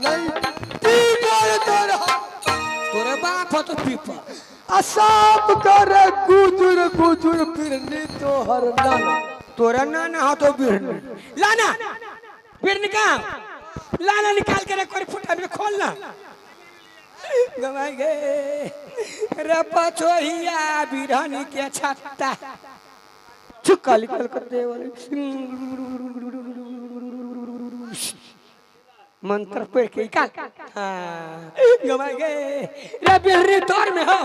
नहीं पीपर तोर तोरे बाप हो तो पीपर। आ साप करे गुजुर गुजुर बिरनी तोहर नाना। तोरा नाना हो तो बिरनी। लाना बिरनी कहाँ लाना निकाल के रे कोई फुटा में खोलना। गवाई गए रे पछोहिया बिरहनी के छत्ता चुक्का निकल कर दे वाले मंत्र पढ़ के निकाल। हाँ गवाई गए रे बिरनी तोर में हो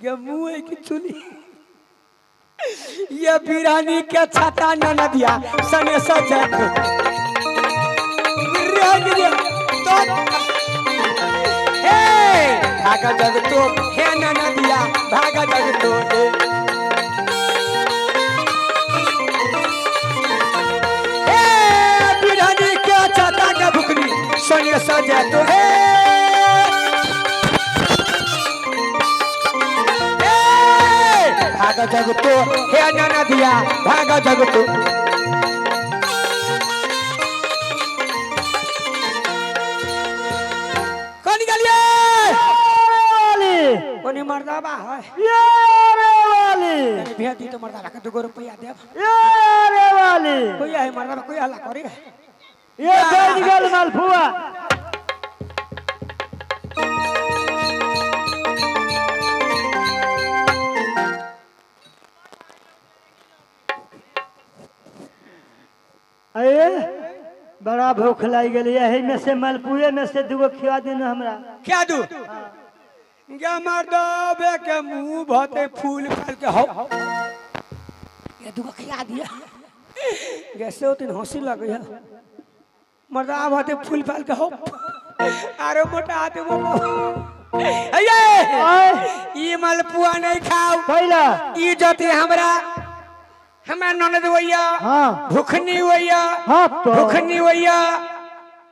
गे मुँह की चुली। ये बिरानी के छाता न नदिया सने सजा तो हे भागा जग तो हे न नदिया भागा जग तो हे बिरानी के छाता के भुकनी सने सजा तो हे भागा जग तो हे नाना दिया भागा जग तो। कौन गलिए वाली कोनी मर्दाबा है ये रे वाली भेज दी तो मर्दाबा के 2 रुपया देब। ये रे वाली कोई है मर्दाबा कोई हल्ला करे ये बेच गेल मालपुआ। अरे बड़ा भूख लाग गेल, यही में से मलपुए में से 2 खिया देना हमरा। क्या दू गे मर्दाबे के मुंह भते फूल फाल के हो ये 2 खिया दिया जैसे तीन हंसी लग गया मर्दाबा भते फूल फाल के हो अरे मोटा आते वो ये ई मलपुआ नहीं खाओ कैला ई जते हमरा हमरा ननद होइया। हाँ भूखनी होइया। हाँ तो भूखनी होइया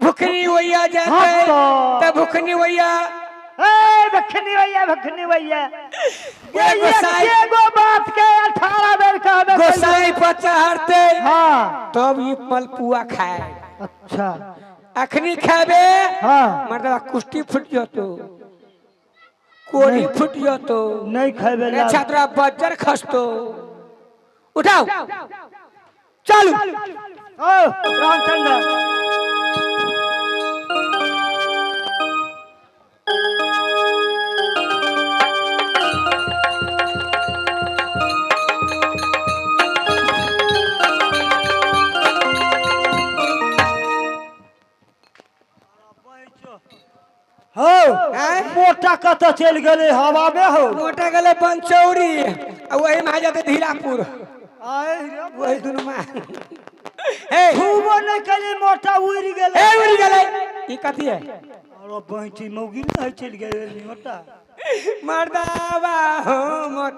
भूखनी होइया जाते हाँ तो त भूखनी होइया ए भखनी भैया भखनी भैया ये गोसाई एगो बात के 18 बेर कहबे गोसाई पर चढ़ते हाँ तब ये मलपुआ खाए। अच्छा अखनी खाबे हाँ मर्दवा कुश्ती फूट जतो कोड़ी फूट जतो नहीं खेबे रे छात्रा बज्जर खसतो। उठाओ चलो ओ रामचंद्र हो मोटा कत चल गेलै हवा में हो मोटा गेलै पंचौरी आ वही में आ जाते धीरापुर वही दुनू में हे खूबो नहीं कली मोटा उड़ गेलै हे उड़ गेलै ई कथी है अरे बहटी मौगी नहीं चल गेलै मोटा मर्दावा हो मोर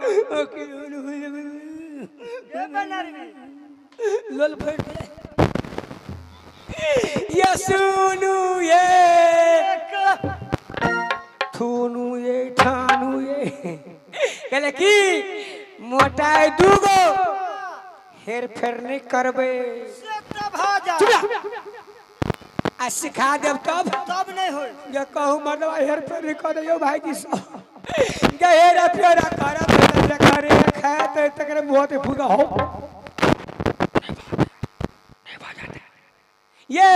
लोल फट ये सुनू ये थूनू ये ठानू ये कहले की मोटाई दूगो हेर फेर नहीं करबे आ सिखा देब तब तब नहीं होई जे कहू मर्दवा हेर फेर नहीं कर दियो भाई जी सब गे हेर फेर करब करे खाए तकरे मुँह ते फूका हो ये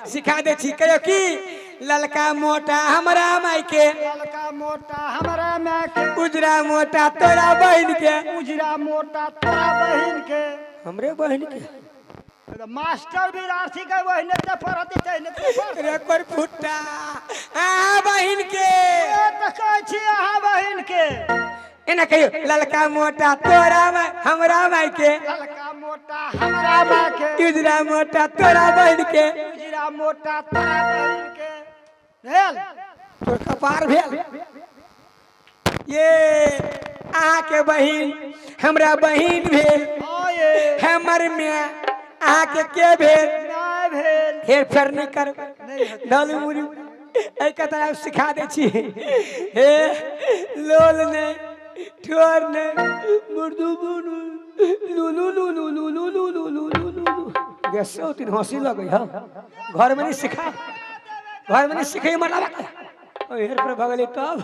सिखा दे छी कहियो की ललका मोटा हमरा माई के ललका मोटा हमरा माई के उजरा मोटा तोरा बहिन के उजरा मोटा तोरा बहिन के हमरे बहिन के मास्टर भी राशि के बहिने ते पढ़त ते ने रे कोई फुट्टा आ बहिन के त कहै छी अहाँ बहिन के एना कहियो ललका मोटा तोरा माई हमरा माई के ललका मोटा हमरा माई के उजरा मोटा तोरा बहिन के उजरा मोटा तोरा बहिन के भेल तोर कपार भेल ये अहाँ के बहिन हमरा बहिन भेल हमर माय अहाँ के भेल भेल हेर फेर नहीं कर डालू मुरी एहि तरह सिखा दै छी हे लोल ने ठोर ने मुर्दू बुनु लुलु लुलु लुलु लुलु लुलु लुलु गैसे तीन हंसी लगे है। घर में नहीं सिखा, घर में नहीं सिखे मरला हेर पर भगले तब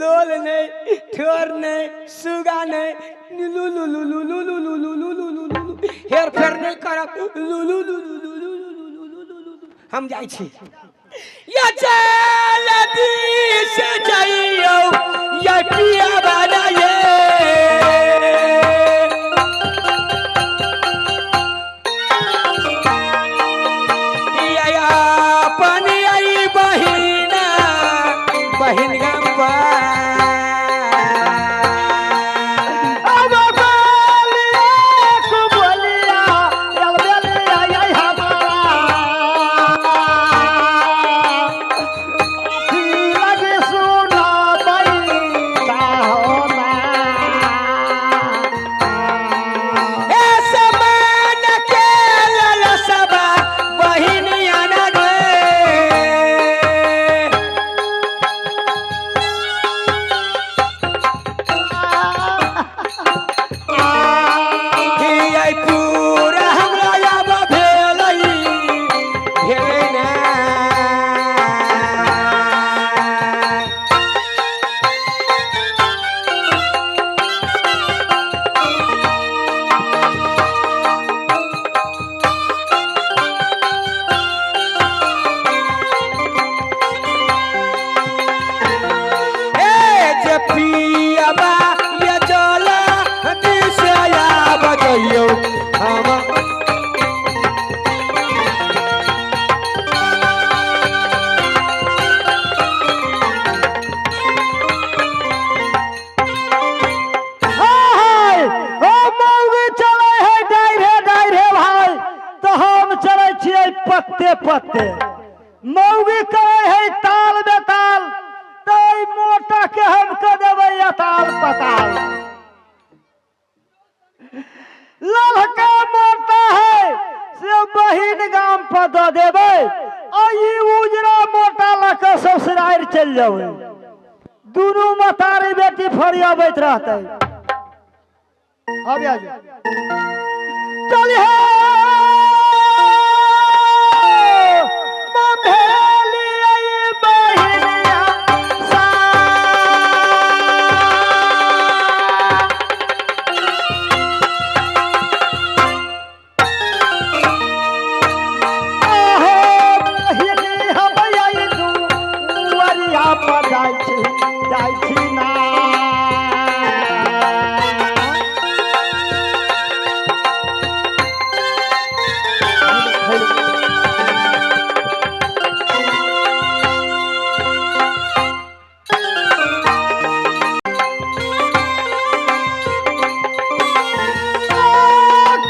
लोल नहीं, ठोर नहीं, सुगा नहीं, लू लू लू लू लू लू लू लू लू लू लू लू, हेर फेर नहीं करब, लू लू लू लू लू लू लू लू लू लू, हम जाइ छी। या चल दिस जाइयो या पिया वाला ये या अपन आई बहिना बहिन गंपा। अब बोलिया कुबोलिया यल बेलिया आई हमारा अथी लगे सुना बैठा होना। ए समान के ललसबा बहिनिया न गे। आई पूरा हमरा आब भेलै भेलै ना। ए जे पियाबा ये जला दिसया बजइयो हम। हाय ओ मौगी चलै है डाइरे डाइरे भाई, तो हम चलै छियै पत्ते पत्ते। मौगी करै है ताल बेताल, तो ई मोटा के हम कह देबै अताल पताल। ललका मोटा है से बहिन गाम पर दऽ देबै, आ ई उजरा मोटा लऽ कऽ ससुरारि चलि जेबै। दुनू मतारी बेटी फरियाबैत रहतै। अब आ जाओ। चल हे मभेलिया बहिनिया सा। आहो बहिनी हम आई दुआरिया पर जाइ छी ना।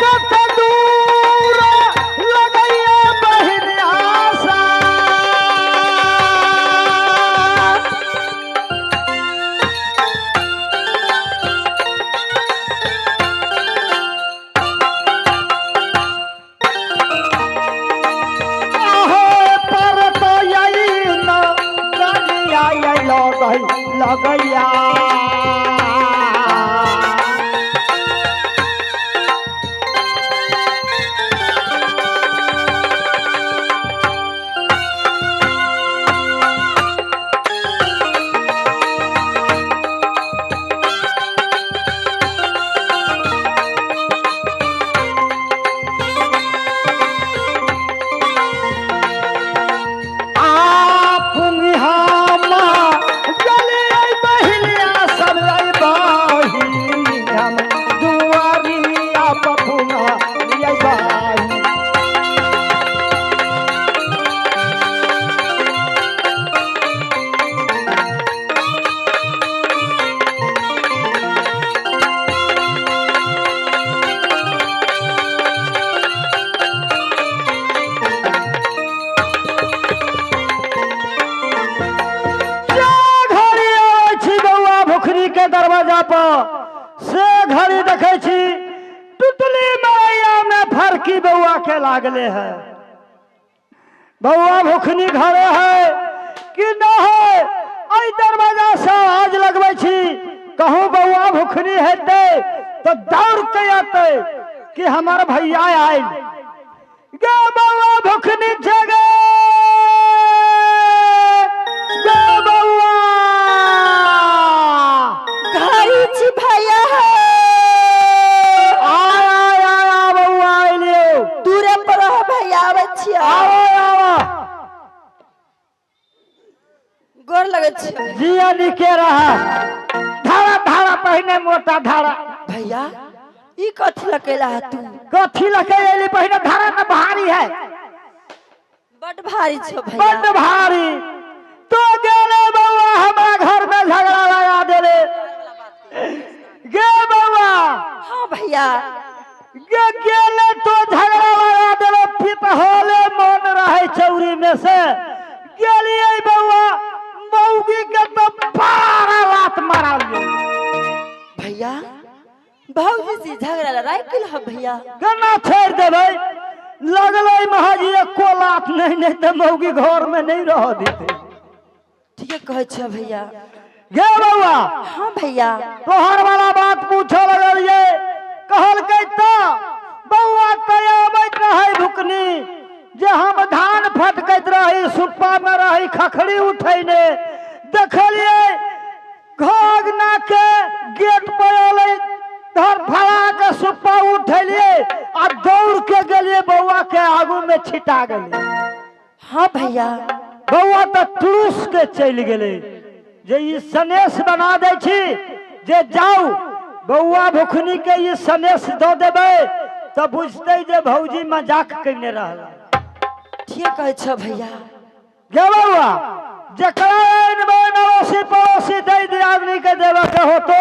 कत दूर लगैया बहिन आशा। आहो पर तो आई न कनिया आई लगैया। आ पुंगिहामा जले आई बहिनिया सब आई बहिनी हम दुआरिया पपुना आई बहिनी। जे घड़ी आबै छी बौआ भुखरी के दरवाजा पर, से घड़ी देखै छी टुटली मरैया में फरकी बौआ के लागले है। बौआ भुखनी घरे है कि न है? एहि दरवाजा से आज लगबै छी, कहूँ बौआ भुखनी हेतै तो दौड़ के अतै कि हमर भैया आयल। गे बौआ भुखनी छै गे, गे बौआ। घरी छी भैया। आय आय आय आ बौआ एलियो। दूरे पर रह भैया, आबै छियै। आबो आबो। गोर लगै छियै। जिया निके रहा। धारा धारा पहिने मोटा धारा। भैया ई कथी लकेला है तू? कथी लके एली पहिने धारा में भारी है। बड भारी छो भैया। बड भारी। तो गेले बौआ हमरा घर में झगड़ा लगा देले। गे बौआ। हाँ भैया। गे गेले तो झगड़ा लगा देले, पितहोले मन रहे चौरी में से। गेलिए बौआ मौगी के तो बारह लात मारा लियो। भैया भौजी से झगड़ा लड़ाई केल है भैया। केना छोड़ देबै? लगलै महाजी एको लात नहीं, नहीं तो मौगी घर में नहीं रह देते। ठीके कहै छ भैया। गे बौआ। हाँ भैया। तोहर वाला बात पूछऽ लगलिए, कहलकै तो बौआ तय अबैत रहै भुकनी जे हम धान फटकैत रही, सुप्पा में रही खखड़ी उठैने, देखलिए घगना के गेट पर अलै, धर फड़ा के सुप्पा उठेलिए आ दौड़ के गेलिए बौआ के आगू में छिटा गेलिए। हाँ भैया। बौआ तो तुरुस के चलि गेलै जे ई सनेस बना दै छी जे जाउ बौआ भुखनी के ई सनेस दऽ देबै तऽ बुझतै जे भौजी मजाक कयने रहल। ठीक कहै छ भैया। गे बौआ जकरा आनि बनि अड़ोसी पड़ोसी दै दियादनी के देबऽ के होतो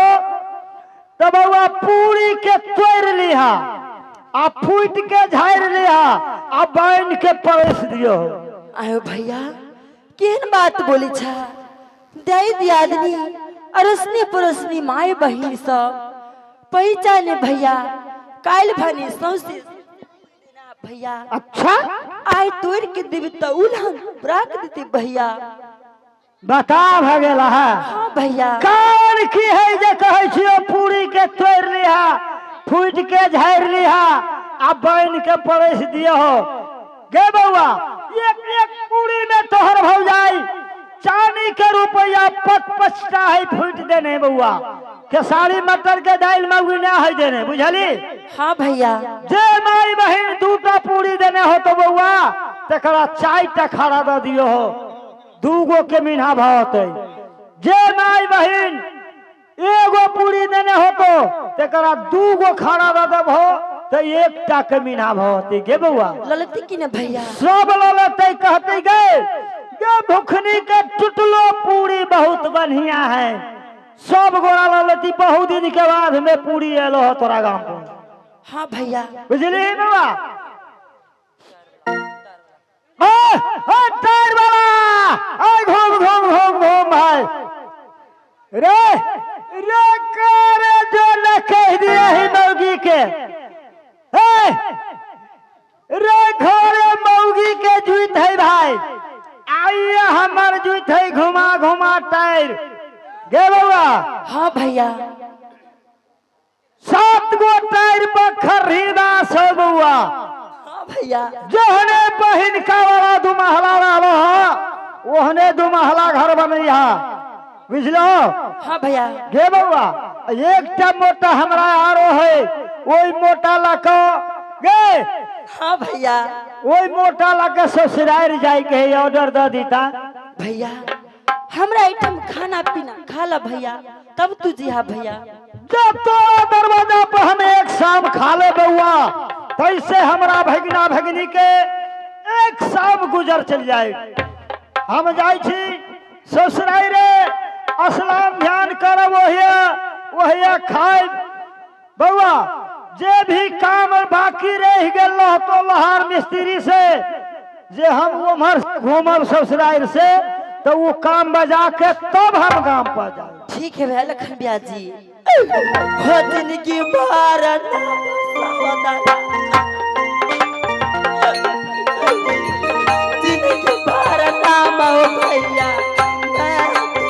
तऽ बौआ पूरी के तोड़ि लिहा आ फूटि के झाड़ि लिहा आ बान्हि के परसि दियौ। आयो भैया केहन बात बोली छ? दै दियादनी अड़ोसनी पड़ोसनी माय बहिन सब पहिचाने भैया, काल्हि भने सौंसे भैया। अच्छा। आइ तोड़ के देबी तऽ उलहन राख देती भैया। बता भऽ गेल है। हाँ भैया। कान की है जे कहै छियौ पूरी के तोड़ि लिहा, फूटि के झाड़ि लिहा आ बान्हि के परसि दियौ। गे बौआ एक एक पूरी में तोहर भौजाई चानी के रुपया 25-25टा है फूटि देने बौआ। खेसारी मटर के दालि मौगी ना है देने, बुझली? हाँ भैया। जे माई बहिन 2टा पूरी देने हो तो बौआ तकरा 4टा खड़ा दऽ दियो हो, 2गो के मीना भाव होतै। जे माई बहिन 1गो पूरी देने हो तो तकरा 2गो खड़ा दऽ देबहो तो 1टा के मीना भाव होतै। गे बौआ ललती की ने भैया? सब ललतै, कहतै गे गे भुखनी के टुटलो पूरी बहुत बढ़िया है। सब गोरा ललती बहुत दिन के बाद में पूरी एलो हो तोरा गांव पर। हाँ भैया। बुझली बौआ? टायर वाला आय घूम घूम घूम घूम भाई रे रे करे जो न कह दिए ही मौगी के। हे रे घरे मौगी के जुइत है भाई, आइए हमर जुइत है घुमा घुमा टायर। गे बौआ। हाँ भैया। 7 गो टायर पर खरीदा सौ बौआ। हाँ भैया। जहने बहिनका वाला 2 महला रहलो हा ओहने 2 महला घर बनैहा, बुझलो? हाँ भैया। गे बौआ एकटा मोटा हमरा आरो है, ओहि मोटा लऽ गे। हाँ भैया। ओहि मोटा लऽ के ससुरारि जाय के है, ऑर्डर दऽ दीता। भैया हमरा एहिठाम खाना पीना खा ला भैया तब तू जिहा भैया। जब तोरा दरवाजा पर हम एक शाम खा ले बौआ तैसे हमरा भगिना भगिनी के एक शाम गुजर चल जाए। हम जाइ छी ससुरारि रे, स्नान ध्यान करब ओहिया ओहिया खाए बौआ। जे भी काम बाकी रह गेल रहतो लोहार मिस्त्री से जे हम उम्हर घूमब ससुरारि से तो वो काम बजा के तब हम गांव पर जाए। ठीक है भैया लखन भैया जी। हो जिंदगी भर नाम सावधान, जिंदगी भर नाम हो भैया मैं लोगी।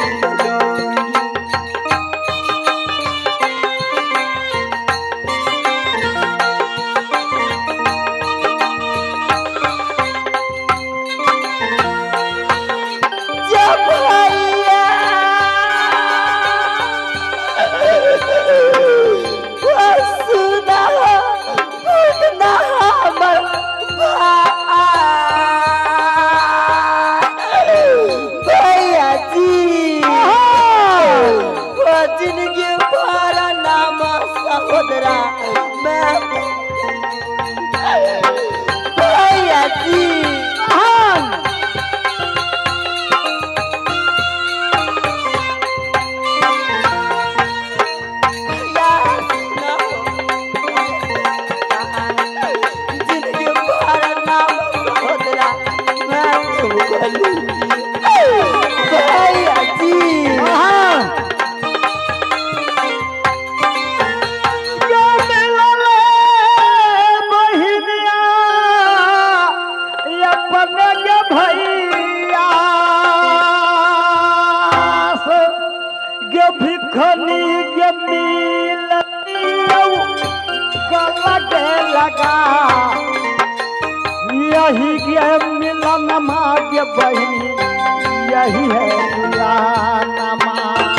अपने के भैया से गे भिखनी गे मिलतियौ गला गे लगा यही गे मिलन माँ गे बहिनी यही है मिलन माँ।